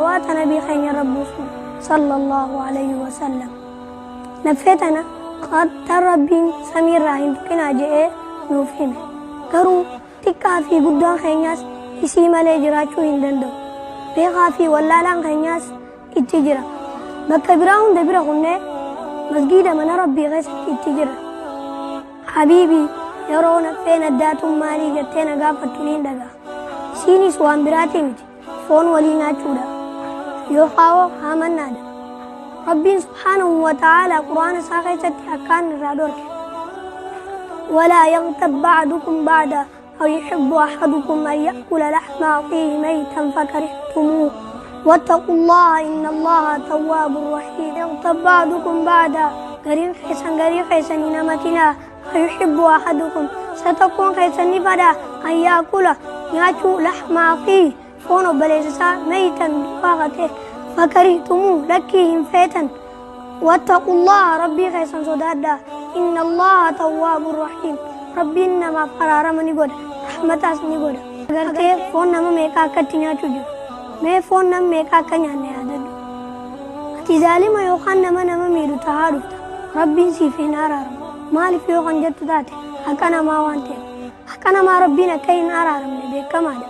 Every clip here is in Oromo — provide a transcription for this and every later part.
Salawaata Nabii keenya irra buusuudha Sallallaahu aleyhi wa sallam. Naffee tana tan Rabbiin samii irraa hin tuqinaa je'ee nuuf hime. Garuu xiqqaa fi guddaan keenyaas isii malee jiraachuu hin danda'u. Beekaa fi wallaalaan keenyaas itti jira. Bakka biraa hunda bira kunnee masgiida mana Rabbii keessatti itti jirra. Habiibii yeroo naffeen addaa tun maalii jettee na gaafattu niin dhaga'a. Isiinis waan biraatii miti. Foon walii nyaachuudha. Yookaawoo haamannaadha. Rabbiin subhaanahu wa ta'aalaa Qur'aana isaa keessatti akkaan irraa dhorke. Walaa yaghtab ba'dukum ba'da ayuhibbu ahadukum an ya'kula lahma akhiihi maytan fakarihtumuuh wattaqullaha innallaha tawwaabun rahiim. Yaghtab ba'dukum ba'da gariin keessan garii keessan hin hamatinaa ayuhibbu ahadukum sa tokkoon keessan ni fadha an ya'kula nyaachuu lahma akhiihi foon obboleessa isaa maytan du'aa ka ta'e fakarihtumuu lakkii hin feetan wattaqullaha rabbii keessan sodaadhaa innallaha tawwaabun rahiim rabbiin namaaf araarama ni godha rahmataas ni godha agartee foon nama meeqaa akkatti nyaachuu jiru mee foon nama meeqaa akka nyaanne yaadadhu ati zaalima yookaan nama nama miidhu tahaa dhufta rabbiin siif hin araaramu maaliif yoo kan jettu taate haqa namaa waan ta'eef Haqa namaa Rabbiin akka hin araaramne beekamaadha.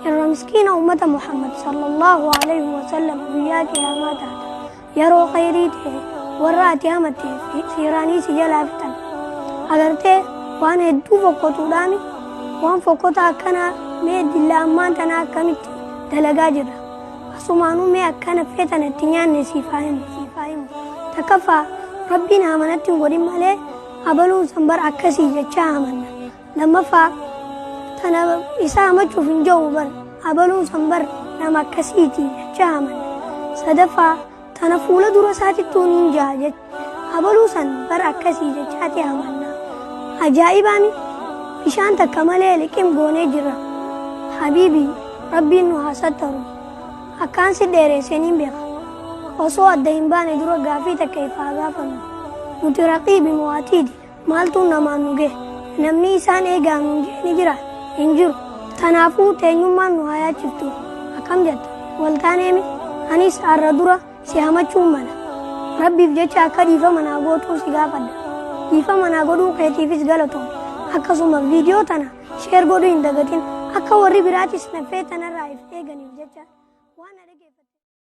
Irra miskiina ummata Muhammad sallallahu alaihi wasallam guyyaa qiyaamaa taata. Yeroo khayrii ta'e warra ati hamatte fi siiraanii si jalaa fixan. Agartee waan hedduu fokkotuudhaami waan fokkotaa akkanaa mee dilla ammaan tanaa akkamitti dalagaa jirra. Asumaanuu mee akkana feetan itti nyaanne siif haa himu. Siif haa himu. Takkaffaa Rabbiin hamanatti hin godhin malee Abaluun san bar akkasii jechaa amanna. Lammaffaa tana isa hamachuuf hin ja'u bar abaluun san bar nama akkasiiti jechaa amanna. Sadaffaa tana fuula dura isaatittuu niin ja'a jech abaluu san bar akkasii jechaati amanna. Ajaa'ibaami bishaan takka malee liqim goonee jirra. Habiibii Rabbiin nu haa sattaru. Akkaan si dheereesse niin beeka. Osoo adda hin baane dura gaaffii takka if haa gaafannu. Nuti raqiibi moo atiidi? Maaltu namaan nu gahe? Namni isaan eegaa nuun je'e ni jiraa? Hin jiru. Tanaafuu teenyummaan nu haa yaachiftu. Akkam jetta? Wal taaneemi? Anis arra dura si hamachuun mala. Rabbiif jecha akka dhiifama naa gootuun si gaafadha. Dhiifama naa godhuu keetiifis galatoomi. Akkasuma viidiyoo tana Share godhuu hin dagatin. Akka warri biraatis naffee tanarraa if eeganiif jecha waan na.